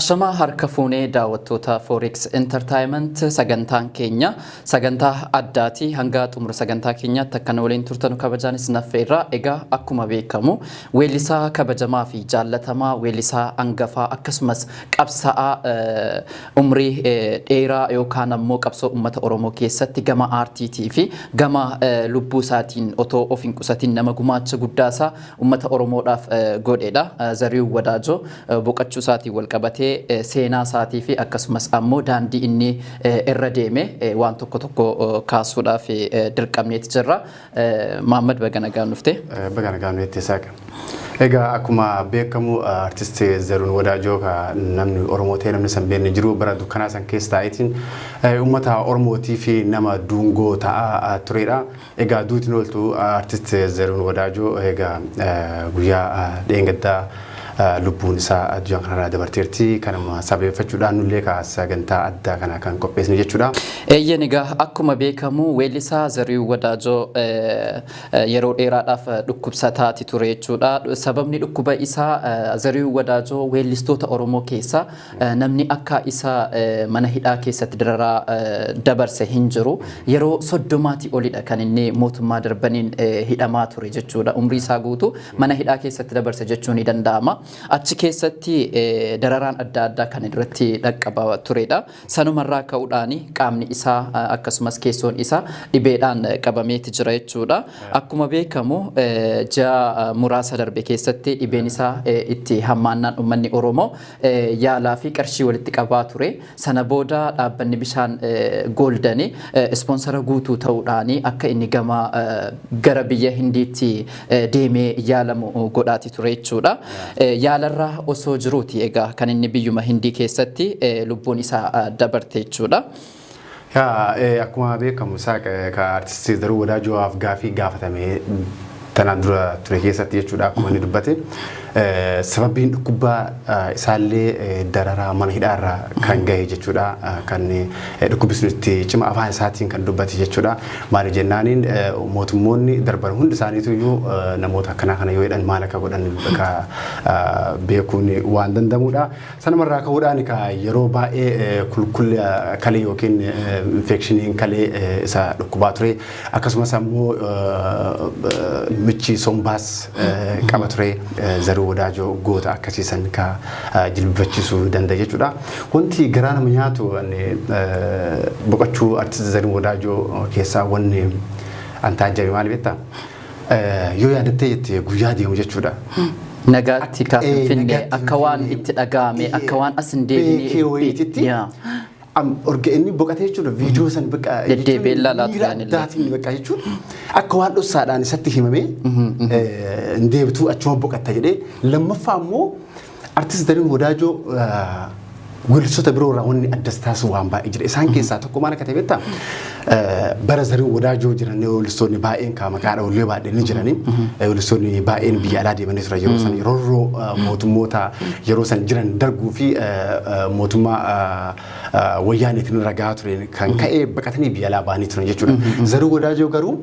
Ashamaa harka fuunee daawwattoota Forex Entertainment, sagantaan keenya sagantaa addaati. Hanga xumura sagantaa keenyaatti akkana waliin turtanu kabajaanis naffeerra. Egaa akkuma beekamu weellisaa kabajamaa fi jaallatamaa, weellisaa hangafaa, akkasumas qabsa'aa umrii dheeraa yookaan ammoo qabsoo uummata Oromoo keessatti gama aartiitii fi gama lubbuu isaatiin otoo of hin qusatin nama gumaacha guddaasaa uummata Oromoodhaaf godhedha. Zarihuun Wadaajoo boqachuu isaatiin wal qabatee seenaa isaatii fi akkasumas ammoo daandii inni irra deeme waan tokko tokko kaasuudhaaf dirqamneeti jirra. Maammad, baga nagaan dhufte. Baga nagaan dhufte, Saaq. Egaa akkuma beekamu artist Zarihuun Wadaajoo namni Oromoo ta'e namni san beekne jiru bara dukkanaa san keessa taa'eetiin uummata Oromootii fi nama dungoo ta'aa turedha. Egaa duutiin ooltu artist Zarihuun Wadaajoo egaa guyyaa dheengaddaa lubbuun isaa addunyaa kanarraa dabarteerti. Kanuma sababeeffachuudhaan nullee ka sagantaa addaa kana kan qopheessine jechuudha. Eeyyen, egaa akkuma beekamu weellisaa Zarihuun Wadaajoo yeroo dheeraadhaaf dhukkubsataati ture jechuudha. Sababni dhukkuba isaa, Zarihuun Wadaajoo weellistoota Oromoo keessaa namni akka isa mana hidhaa keessatti dararaa dabarse hin jiru. Yeroo 30-tii olidha kan inni mootummaa darbaniin hidhamaa ture jechuudha. Umrii isaa guutuu mana hidhaa keessatti dabarse jechuun ni danda'ama. Achi keessatti dararaan adda addaa kan irratti dhaqqabaa turedha. Sanumarraa ka'uudhaan qaamni isaa akkasumas keessoon isaa dhibeedhaan qabameeti jira jechuudha. Akkuma beekamu ji'a muraasa darbe keessatti dhibeen isaa itti hammaannaan uummanni Oromoo yaalaa fi qarshii walitti qabaa ture. Sana booda dhaabbanni bishaan Gooldani ispoonsara guutuu ta'uudhaan akka inni gama gara biyya Hindiitti deemee yaalamu godhaati ture jechuudha. Yaalarra osoo jiruuti egaa kan inni biyyuma Hindii keessatti lubbuun isaa dabarte jechuudha. Akkuma beekamu, Saaq, ka artistii Zarihuun Wadaajoof gaafii gaafatame tanaan dura ture keessatti jechuudha, akkuma inni dubbate sababiin dhukkubaa isaallee dararaa mana hidhaarraa kan gahe jechuudha, kan dhukkubbi sun itti cima afaan isaatiin kan dubbate jechuudha. Maali jennaaniin, mootummoonni darban hundi isaaniitu iyyuu namoota akkanaa kana yoo hidhan maal akka godhan beekuun waan danda'amudha. Sanumarraa ka'uudhaan ka yeroo baay'ee kulkulla kalee yookiin infekshiniin kalee isa dhukkubaa ture, akkasumas ammoo michi sombaas qaba ture. Zarihuun Wadaajoo goota akkasiisan ka jilbifachiisuu danda'a jechuudha. Wanti garaa nama nyaatu boqochuu artist Zarihuun Wadaajoo keessaa wanni an taajjabe maali beektaa? Yoo yaadattee jette guyyaa deemu jechuudha. Nagaatti ka Finfinnee akka waan itti dhaga'ame, akka waan as hin deebine beekee wayiititti orga inni boqotee jechuudha, viidiyoo san bakka deddeebi'ee ilaalaa miira addaatiin bakka jechuun akka waan dhossaadhaan isatti himamee hin deebituu, achuma boqotta jedhee. Lammaffaa immoo artist Zarihuun Wadaajoo weellistoota biroo irraa wanni addas taasisu waan baay'ee jira. Isaan keessaa tokko maal akka ta'e beektaa? Bara Zarihuun Wadaajoo jiran weellistoonni baay'een kan maqaa dha'ullee baay'een ni jirani. Weellistoonni baay'een biyya alaa deemanii turan yeroo san, roorroo mootummoota yeroo san jiran darguu fi mootummaa wayyaaneetiin irra gahaa ture kan ka'e baqatanii biyya alaa ba'anii turan jechuudha. Zarihuun Wadaajoo garuu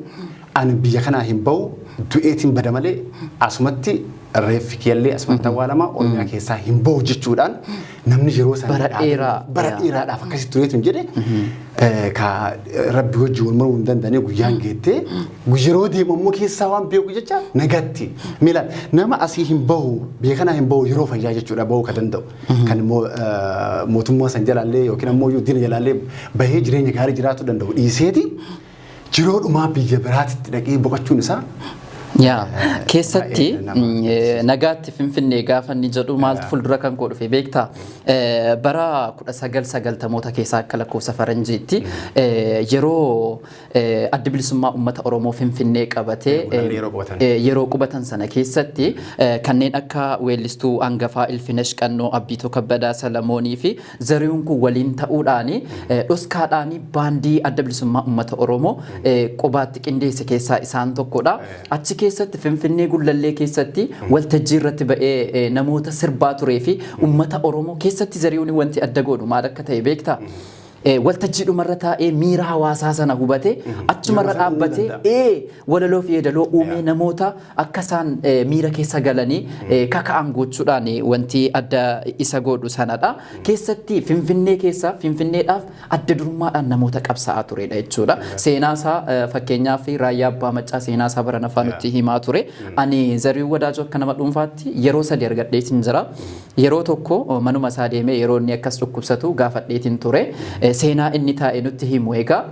ani biyya kanaa hin bahu, du'eetiin bada malee, asumatti reeffi kiyyallee asumatti awwaalama, Oromiyaa keessaa hin bahu jechuudhaan namni yeroo sana bara dheeraa bara dheeraadhaaf akkasitti tureetu hin jedhe ka rabbi wajji wal maruu hin danda'anii guyyaan geettee yeroo deemu ammoo keessaa waan beeku jecha nagatti miilaan nama asii hin bahu, biyya kanaa hin bahu, yeroo fayyaa jechuudha bahuu ka danda'u, kan immoo mootummaa san jalaallee yookiin ammoo diina jalaallee bahee jireenya gaarii jiraachuu danda'u dhiiseeti jiroo dhumaa biyya biraatitti dhaqee boqochuun isaa Yaa, keessatti nagaatti Finfinnee gaafa inni jedhu maaltu fuuldura kan koo dhufe beektaa? Bara 1990moota keessaa akka lakkoofsa faranjiitti yeroo Addi Bilisummaa Uummata Oromoo Finfinnee qabatee yeroo qubatan sana keessatti kanneen akka weellistuu hangafaa Ilfinesh Qannoo, Abbiitoo Kabbadaa Salamoonii fi Zarihuun kun waliin ta'uudhaan dhoskaadhaan baandii Adda Bilisummaa Uummata Oromoo qubaatti qindeesse keessaa isaan tokkodha. Achi keessatti Finfinnee Gullallee keessatti waltajjii irratti ba'ee namoota sirbaa turee fi uummata Oromoo keessatti Zarihuun wanti adda godhu maal akka ta'e beektaa? Waltajjiidhumarra taa'ee miira hawaasaa sana hubatee achumarra Yeroo sana uumuu dhaabbatee danda'a. Walaloo fi yeedaloo uumee namoota akka isaan miira keessa galanii kaka'an gochuudhaan wanti adda isa godhu sanadha. Keessatti Finfinnee keessa Finfinneedhaaf adda durummaadhaan namoota qabsaa'aa turedha jechuudha. Seenaa isaa, fakkeenyaaf, Raayyaa Abbaa Maccaa seenaa isaa bara nafaa nutti himaa ture. Ani Zarihuun Wadaajoo akka nama dhuunfaatti yeroo sadi argadheetiin jira. Yeroo tokko manuma isaa deemee yeroo inni akkas dhukkubsatu gaafadheetiin ture. Seenaa inni taa'e nutti himu egaa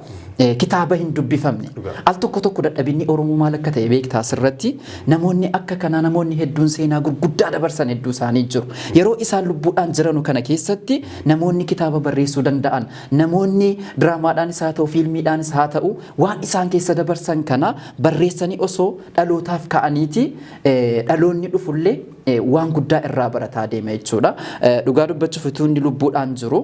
kitaaba hin dubbifamne. Al tokko tokko dadhabinni Oromoo maal akka ta'e beektaa? Asirratti namoonni akka kanaa, namoonni hedduun seenaa gurguddaa dabarsan hedduu isaanii jiru. Yeroo isaan lubbuudhaan jiranu kana keessatti namoonni kitaaba barreessuu danda'an, namoonni diraamaadhaanis haa ta'u, fiilmiidhaanis haa ta'u, waan isaan keessa dabarsan kana barreessanii osoo dhalootaaf ka'aniiti, dhaloonni dhufullee waan guddaa irraa barataa deema jechuudha. Dhugaa dubbachuuf, utuu inni lubbuudhaan jiru,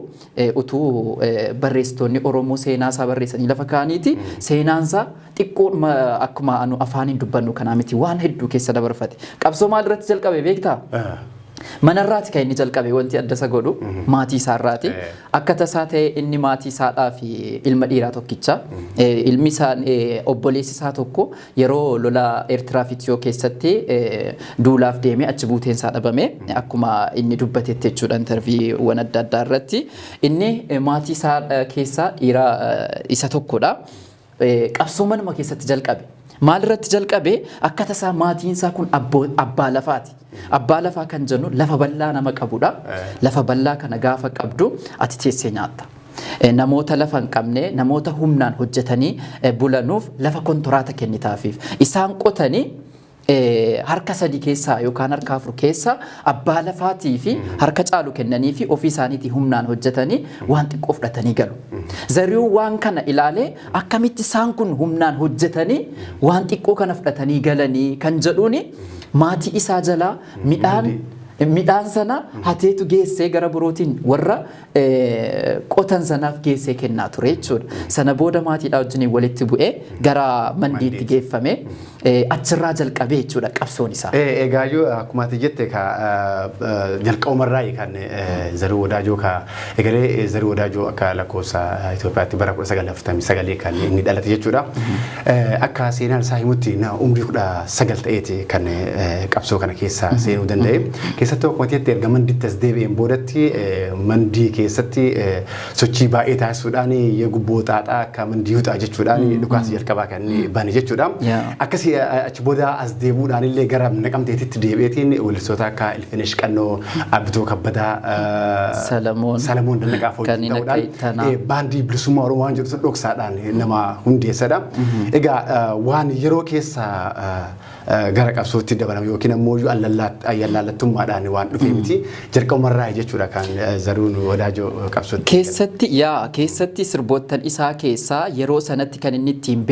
utuu barreessitoonni Oromoo seenaa isaa barreessanii lafa kaa'aniiti, seenaan isaa xiqqoodhuma akkuma anu afaaniin dubbannu kanaa miti, waan hedduu keessa dabarfate. Qabsoo maal irratti jalqabe beektaa? Manarraati kan inni jalqabe. Wanti adda isa godhu maatii isaarraati. Akka tasaa ta'e inni maatii isaadhaa fi ilma dhiiraa tokkicha. Ilmi isaa, obboleessi isaa tokko yeroo lola Eertiraa fi Itiyoo keessatti duulaaf deemee achi buuteen isaa dhabame, akkuma inni dubbatetti jechuudha interviiwwan adda addaa irratti. Inni maatii isaa keessaa dhiira isa tokkodha. Qabsoo manuma keessatti jalqabe. Maal irratti jalqabe? Akka tasaa maatiin isaa kun abbaa lafaati. Abbaa lafaa kan jennu lafa bal'aa nama qabudha. Lafa bal'aa kana gaafa qabdu ati teessee nyaatta. Namoota lafa hin qabne, namoota humnaan hojjetanii bulanuuf lafa kontoraata kennitaafiif. Isaan qotanii harka sadi keessaa yookaan harka afur keessaa abbaa lafaatii fi harka caalu kennanii fi ofii isaaniitii humnaan hojjetanii waan xiqqoo fudhatanii galu. Zarihuun waan kana ilaalee, akkamitti isaan kun humnaan hojjetanii waan xiqqoo kana fudhatanii galanii kan jedhuuni, maatii isaa jalaa midhaan sana hateetu geessee gara birootiin warra qotan sanaaf geessee kennaa ture jechuudha. Sana booda maatiidhaa wajjin walitti bu'ee gara Mandiitti geeffame, achirraa jalqabee jechuudha qabsoon isaa. Egaa akkuma ati jette, ka jalqabumarraa kan Zarihuu Wadaajoo ka egalee, Zarihuu Wadaajoo akka lakkoofsa Itoophiyaatti bara 1949 kan inni dhalate jechuudha. Akka seenaan isaa himutti umrii 19 ta'eeti kan qabsoo kana keessa seenuu danda'e. Keessattuu akkuma jette erga Mandiitti as deebi'een boodatti Mandii keessatti sochii baay'ee taasisuudhaan "Yegubboo xaaxaa akka Mandii wuxaa" jechuudhaan dhukaasa jalqabaa kan inni bane jechuudha. Akkasii achi booda as deebi'uudhaan illee gara Naqamteetitti deebi'eetiin weellistoota akka Ilfinesh Qannoo, Abbitoo Kabbadaa, Salamoon, Salamoon Dannaqaa wajjin kanneen akka ta'uudhaan Ittanaa. Baandii Bilisummaa Oromoo waan jedhu dhoksaadhaan nama hundeessadha. Egaa waan yeroo keessa gara qabsootti dabalame yookiin ammoo ayyaallattummaadhaan waan dhufe miti. Jalqabumarraa jechuudha kan Zarihuun Wadaajoo qabsootti. Keessatti sirboottan isaa keessaa yeroo sanatti kan inni ittiin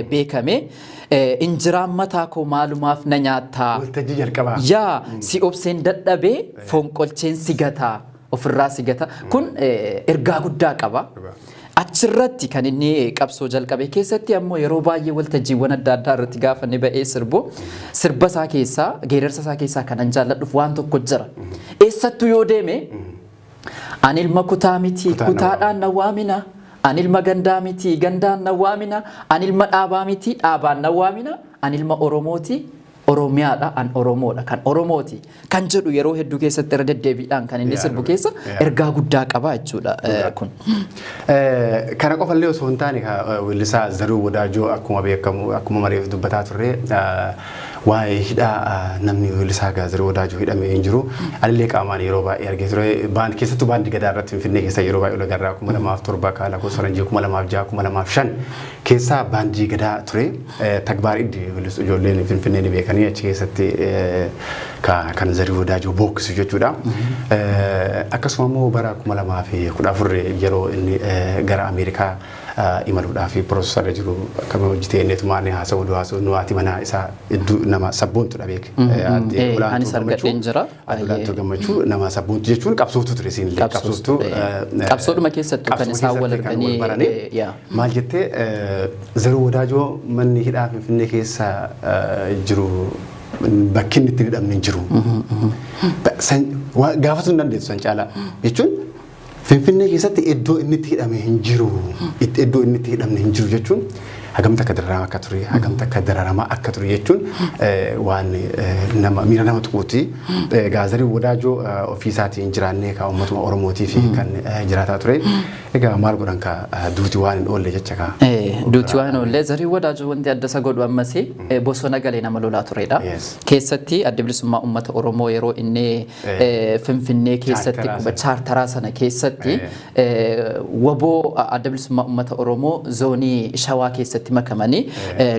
beekame "Injiraan mataa koo maalumaaf na nyaattaa?" Waltajjii jalqabaa. Yaa, "Si obseen dadhabee fonqolcheen si gataa, ofirraa si gata." Kun ergaa guddaa qaba. Achirratti kan inni qabsoo jalqabe. Keessatti ammoo yeroo baay'ee waltajjiiwwan adda addaa irratti gaafa inni ba'ee sirbu, sirba isaa keessaa, geerarsa isaa keessaa kanan jaalladhuuf waan tokko jira. Eessattuu yoo deeme, "Ani ilma kutaa miti, Kutaan na kutaadhaan na waamina. Ani ilma gandaa miti, gandaan na waamina. Ani ilma dhaabaa miti, dhaabaan na waamina. Ani ilma Oromooti, Oromiyaadha, an Oromoodha, kan Oromooti," kan jedhu yeroo hedduu keessatti irra deddeebiidhaan kan inni sirbu keessa ergaa guddaa qaba jechuudha kun. Kana qofallee osoo hin taane, weellisaa Zarihuu Wadaajoo akkuma beekamu, akkuma mareef dubbataa turre, waa'ee hidhaa namni weellisaa Zarihuu Wadaajoo hidhamee hin jiru. Anillee qaamaan yeroo baay'ee argee ture. Baan keessattuu baandii Gadaa irratti Finfinnee keessa yeroo baay'ee ol agarraa, 2007 ka lakkoofsa faranjii, 2006, 2005 keessaa baandii Gadaa ture. Tagbaar iddi weellisu ijoolleen Finfinnee ni beekanii, achi keessatti kan Zarihuu Wadaajoo bookkisu jechuudha. Akkasuma immoo bara 2014 yeroo inni gara Ameerikaa imaluudhaaf processarra jiru, akkama hojii inneetumaan haasa'u haasa'u nu haati manaa isaa hedduu nama sabboontuudha beek. Anis argadheen jira. Aadde Olaantuu Gammachuu nama sabboontu jechuun qabsooftuu ture isiin illee. Qabsooftuu. Qabsoodhuma keessattuu kan isaan wal arganii. Maal jettee, Zarihuu Wadaajoo manni hidhaa Finfinnee keessa jiru bakki inni itti hidhamne hin jiru. Gaafatu hin dandeessu san caalaa jechuun. Finfinnee keessatti iddoo inni itti hidhame hin jiru. Iddoo inni itti hidhamne hin jiru jechuun hagamta akka dararamaa akka ture, hagamta akka dararamaa akka ture jechuun waan nama miira nama tuquuti. Egaa Zarihuun Wadaajoo ofii isaatiin jiraannee ka uummatuma Oromootiif kan jiraataa ture. Egaa maal godhan, ka duuti waan hin oolle jecha ka. Duuti waan hin oolle. Zarihuun Wadaajoo wanti adda isa godhu ammas bosona galee nama lolaa turedha. Keessatti Adda Bilisummaa Uummata Oromoo yeroo inni Finfinnee keessatti chaartaraa sana keessatti WBO Adda Bilisummaa Uummata Oromoo zoonii Shawaa keessatti makamanii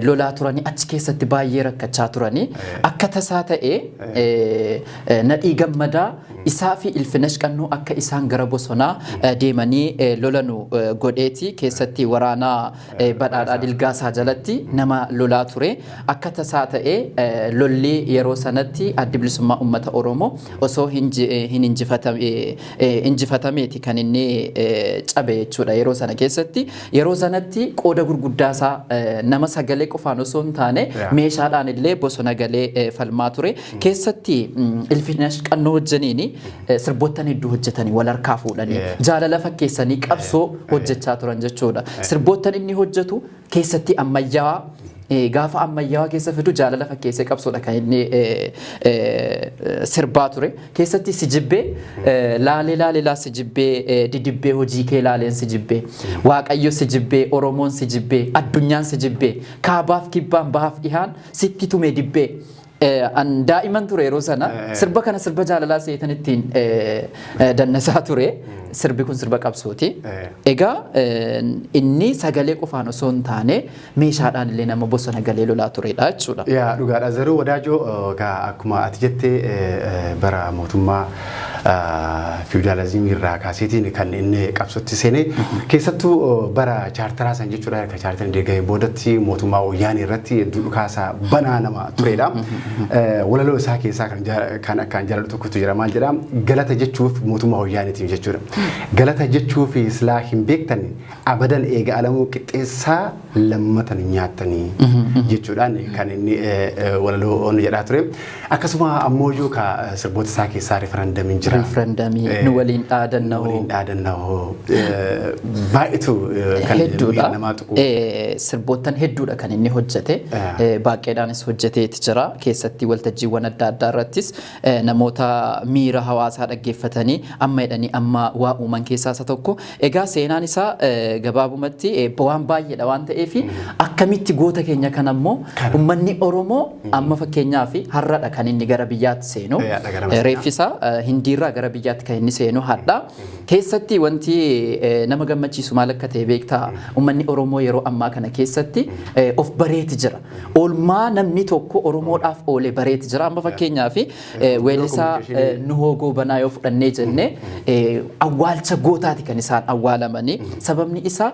lolaa turanii, achi keessatti baay'ee rakkachaa turanii, akka tasaa ta'ee Nadhii Gammadaa isaa fi Ilfinash Qannoo akka isaan gara bosonaa deemanii lolanu godheeti. Keessatti waraanaa Badhaadhaa Dilgaasaa jalatti nama lolaa ture. Akka tasaa ta'ee lolli yeroo sanatti Addi Bilisummaa Uummata Oromoo osoo hin injifatameeti kan inni cabe jechuudha yeroo sana keessatti. Yeroo sanatti qooda gurguddaa isaa nama sagalee qofaan osoo hin taane meeshaadhaan illee bosona galee falmaa ture. Keessatti Ilfinash Qannoo wajjiniin sirboottan hedduu hojjetanii, wal harkaa fuudhanii jaalala fakkeessanii qabsoo hojjechaa turan jechuudha. Sirboottan inni hojjetu keessatti ammayyaawaa, gaafa ammayyaawaa keessa fidu jaalala fakkeessee qabsoodha kan inni sirbaa ture. Keessatti si jibbee laalee laalee laa, si jibbee didibbee, hojii kee laaleen si jibbee, Waaqayyo si jibbee, Oromoon si jibbee, addunyaan si jibbee, kaabaaf kibbaan, bahaaf dhihaan sitti tume dibbee. An daa'iman ture yeroo sana, sirba kana sirba jaalalaa seetan ittiin dannasaa ture. Sirbi kun sirba qabsooti. Egaa inni sagalee qofaan osoo hin taane meeshaadhaan illee nama bosona galee lolaa turedha jechuudha. Yaa, dhugaadha. Zaruu Wadaajoo egaa akkuma ati jettee bara mootummaa fiwudaalizimii irraa kaaseetiin kan inni qabsootti seene, keessattuu bara chaartaraa san jechuudha. Erga chaartarri deeggaree boodatti mootummaa Wayyaanee irratti hedduu dhukaasaa banaa nama turedha. Walaloo isaa keessaa kan akkaan jaalladhu tokkotu jira. Maal jedhaa? Galata jechuuf mootummaa Wayyaaneetiif jechuudha. Galata jechuuf silaa hin beektan abadan, eega Alamuu Qixxeessaa lammatan nyaattanii jechuudhaan kan inni walaloo inni jedhaa ture. Akkasuma ammoo iyyuu ka sirboota isaa keessaa rifarandamiin jira. Rifarandamii, nu waliin dhaadannoo. Nu waliin dhaadannoo baay'eetu kan hedduudha. namaa tuqu. Sirboottan hedduudha kan inni hojjete. Baay'eedhaanis hojjeteeti jira. Keessatti waltajjiiwwan adda addaa irrattis namoota miira hawaasaa dhaggeeffatanii amma jedhanii amma waa uuman keessaa isa tokko. Egaa seenaan isaa gabaabumatti waan baay'eedha waan ta'eef, akkamitti goota keenya kana immoo uummanni Oromoo amma fakkeenyaaf har'adha kan inni gara biyyaatti seenu. Har'a gara maseenaa. Reeffi isaa Hindiirraa gara biyyaatti kan inni seenu hadha. Keessatti wanti nama gammachiisu maal akka ta'e beektaa? Uummanni Oromoo yeroo ammaa kana keessatti of bareeti jira. Oolmaa namni tokko Oromoodhaaf oole bareeti jira. Amma fakkeenyaaf weellisaa Nuhoo Goobanaa yoo fudhannee jenne, awwaalcha gootaati kan isaan awwaalamanii. Sababni isaa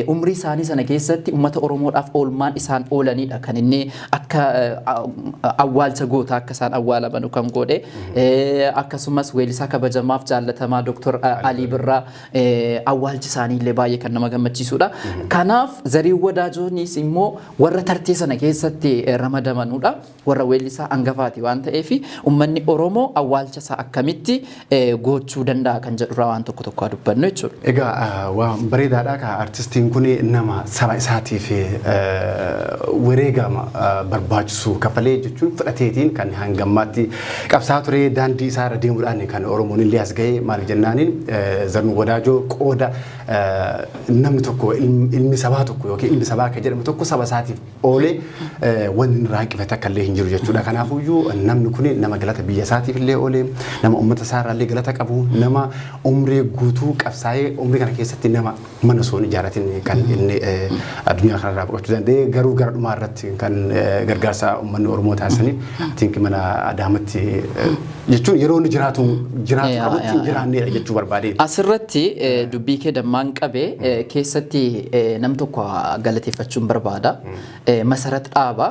umrii isaanii sana keessatti uummata Oromoodhaaf oolmaan isaan oolanidha kan inni akka awwaalcha gootaa akka isaan awwaalamanu kan godhe. Akkasumas weellisaa kabajamaaf jaallatamaa Dr. Alii Birraa awwaalchi isaanii illee baay'ee kan nama gammachiisudha. Kanaaf Zarihuun Wadaajoonis immoo warra tartee sana keessatti ramadamanudha. Warra weellisaa hangafaati waan ta'eef, uummanni Oromoo awwaalcha isaa akkamitti gochuu danda'a kan jedhurraa waan tokko tokko haa dubbannu jechuudha. Egaa waan bareedaadha ka artistiin kun nama saba isaatiif wareegama barbaachisu kafalee jechuun fudhateetiin kan hangammaatti qabsaa ture, daandii isaa irra deemuudhaan kan Oromoon illee as ga'e. Maal jennaaniin, Zarnu Wadaajoo qooda namni tokko, ilmi sabaa tokko yookiin ilmi sabaa kan jedhamu tokko saba isaatiif oolee wanni irraa hanqifate akka illee hin jiru jechuudha. Kanaafuyyuu namni kun nama galata biyya isaatiif illee oolee, nama uummata isaa irraa illee galata qabu, nama umrii guutuu qabsaa'ee, umrii kana keessatti nama mana osoo hin ijaarratin kan inni addunyaa kanarraa boqochuu danda'e. Garuu gara dhumaa irratti kan gargaarsa uummanni Oromoo taasisaniif tinki mana Adaamatti jechuun yeroo inni jiraatu qabutti hin jiraanneedha jechuu barbaade. Asirratti dubbii kee dammaan qabe, keessatti nam tokko galateeffachuun barbaada. Masarat Dhaaba.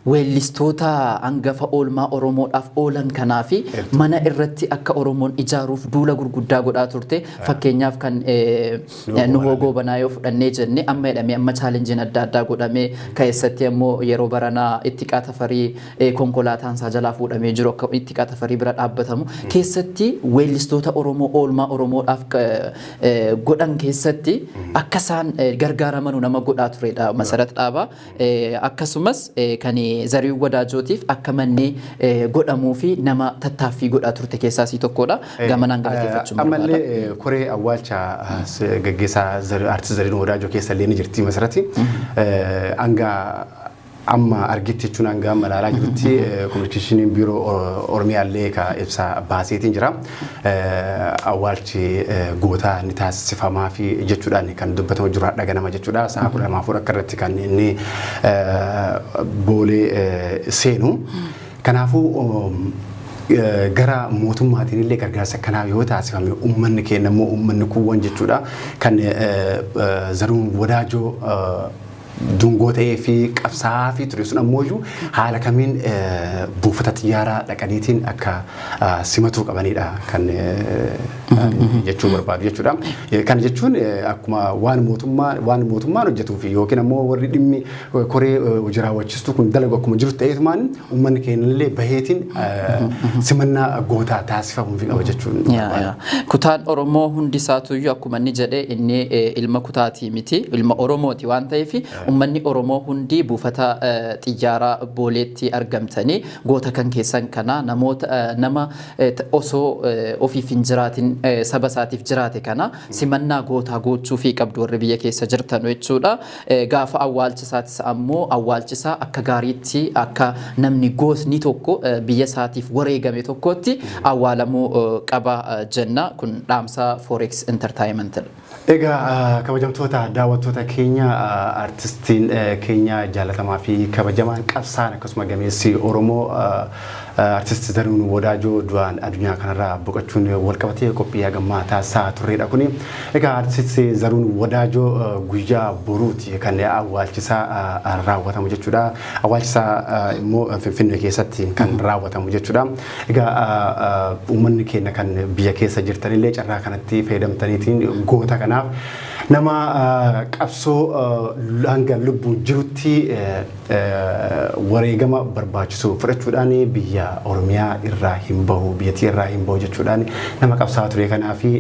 Weellistoota hangafa oolmaa Oromoodhaaf oolan kanaa fi mana irratti akka Oromoon ijaaruuf duula gurguddaa godhaa turte. Fakkeenyaaf kan Nuhoo Goobanaa yoo fudhannee jenne, amma jedhamee amma challengeiin adda addaa godhamee, keessatti ammoo yeroo baranaa Ittiqaa Tafarii konkolaataan isaa jalaa fuudhamee jiru akka Ittiqaa Tafarii bira dhaabbatamu keessatti, weellistoota Oromoo oolmaa Oromoodhaaf godhan keessatti akka isaan gargaaramanu nama godhaa turedha Masarat Dhaabaa. Akkasumas kan Zarihuun Wadaajootiif akka manni godhamuu fi nama tattaaffii godhaa turte keessaa isii tokkodha. Gamanaan galateeffachuun barbaada. Ammallee koree awwaalcha gaggeessaa Artist Zarihuun Wadaajoo keessa illee ni jirti Masarati. Hanga amma argitti jechuun, hanga amma ilaalaa jirutti, communicationiin biiroo Oromiyaallee ka ibsa baaseetiin jira. Awwaalchi gootaa ni taasifamaa fi jechuudhaan kan dubbatamu jiru hadha ganama jechuudha. Sa'a 12 akka irratti kan inni Boolee seenu. Kanaafuu gara mootummaatiin illee gargaarsa akkanaa yoo taasifame, uummanni keenya immoo, uummanni kuuwwan jechuudha, kan Zarihuun Wadaajoo dungoo ta'ee fi qabsaa'aa fi ture sun ammoo haala kamiin buufata xiyyaaraa dhaqaniitiin akka simatuu qabanidha kan jechuu barbaadu jechuudha. Kana jechuun akkuma waan mootummaan hojjetuu fi yookiin ammoo warri dhimmi koree hojii raawwachiistuu kun dalagu akkuma jiru ta'eetumaan, uummanni keenya illee baheetiin simannaa gootaa taasifamuu qaba jechuun. Kutaan Oromoo hundi isaatuyyuu, akkuma inni jedhe, inni ilma kutaatii miti, ilma Oromooti waan ta'eef, uummanni Oromoo hundi buufata xiyyaaraa Booleetti argamtanii goota kan keessan kana, namoota nama osoo ofiif hin jiraatin saba isaatiif jiraate kana, simannaa gootaa gochuufii qabdu warri biyya keessa jirtan jechuudha. Gaafa awwaalcha isaatis ammoo awwaalchi isaa akka gaariitti, akka namni gootni tokko biyya isaatiif wareegame tokkotti awwaalamuu qaba jenna. Kun dhaamsa Forex Entertainment. Egaa kabajamtoota daawwattoota keenya, artistiin keenya jaalatamaa fi kabajamaan, qabsaan, akkasuma gameessi Oromoo Artist Zarihuun Wadaajoo du'aan addunyaa kanarraa boqochuun walqabatee qophii hagammaa taasisaa turredha kuni. Egaa Artist Zarihuun Wadaajoo guyyaa boruuti kan awwaalchisaa raawwatamu jechuudha. Awwaalchisaa immoo Finfinnee keessatti kan raawwatamu jechuudha. Egaa uummanni keenya kan biyya keessa jirtanillee carraa kanatti fayyadamtaniitiin goota kanaaf, nama qabsoo hanga lubbuun jirutti wareegama barbaachisu fudhachuudhaan biyya Oromiyaa irraa hin bahu, biyyattii irraa hin bahu jechuudhaan nama qabsaa ture kanaa fi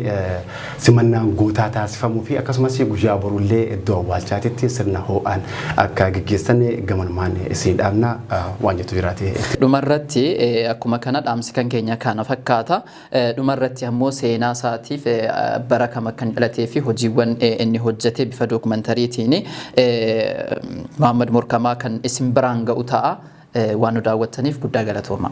simannaan gootaa taasifamuu fi akkasumas guyyaa borullee iddoo awwaalchaatitti sirna ho'aan akka gaggeessan gamanumaan isin dhaabna waan jettu jiraate. Dhumarratti akkuma kana dhaamsi kan keenya kana fakkaata. Dhumarratti ammoo seenaa isaatiif, bara kam akka inni dhalatee fi hojiiwwan inni hojjete bifa dookumentariitiin Muhammad Morkamaa kan isin biraan ga'u ta'a. Waan nu daawwattaniif guddaa galatooma.